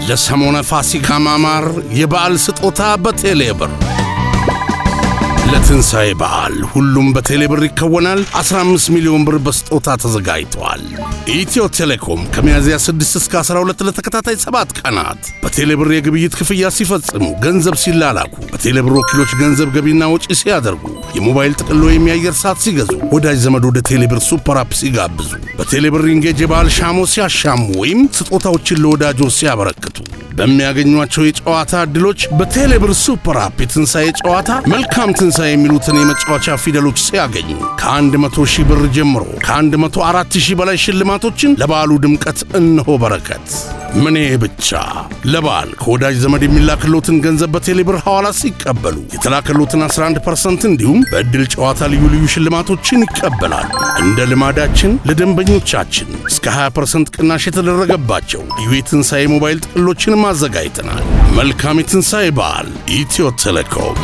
ለሰሞነ ፋሲካ ማማር የበዓል ስጦታ በቴሌብር። ለትንሣኤ በዓል ሁሉም በቴሌብር ይከወናል። 15 ሚሊዮን ብር በስጦታ ተዘጋጅተዋል። ኢትዮ ቴሌኮም ከሚያዝያ 6 እስከ 12 ለተከታታይ 7 ቀናት በቴሌብር የግብይት ክፍያ ሲፈጽሙ፣ ገንዘብ ሲላላኩ፣ በቴሌብር ወኪሎች ገንዘብ ገቢና ወጪ ሲያደርጉ፣ የሞባይል ጥቅል ወይም የአየር ሰዓት ሲገዙ፣ ወዳጅ ዘመድ ወደ ቴሌብር super app ሲጋብዙ፣ በቴሌብር Engage የበዓል ሻሞ ሲያሻሙ ወይም ስጦታዎችን ለወዳጆ ሲያበረክቱ በሚያገኟቸው የጨዋታ ዕድሎች በቴሌብር super app የትንሣኤ ጨዋታ "መልካም ትንሣኤ" የሚሉትን የመጫወቻ ፊደሎች ሲያገኙ ከ100 ሺህ ብር ጀምሮ ከ104 ሺህ በላይ ሽልማቶችን ለበዓሉ ድምቀት እነሆ በረከት። ምን ይሄ ብቻ! ለበዓል ከወዳጅ ዘመድ የሚላክሎትን ገንዘብ በቴሌብር ሐዋላ ሲቀበሉ የተላከሎትን 11% እንዲሁም በዕድል ጨዋታ ልዩ ልዩ ሽልማቶችን ይቀበላሉ። እንደ ልማዳችን ለደንበኞቻችን እስከ 20% ቅናሽ የተደረገባቸው ልዩ የትንሣኤ ሞባይል ጥቅሎችንም አዘጋጅተናል። መልካም የትንሣኤ በዓል! ኢትዮ ቴሌኮም።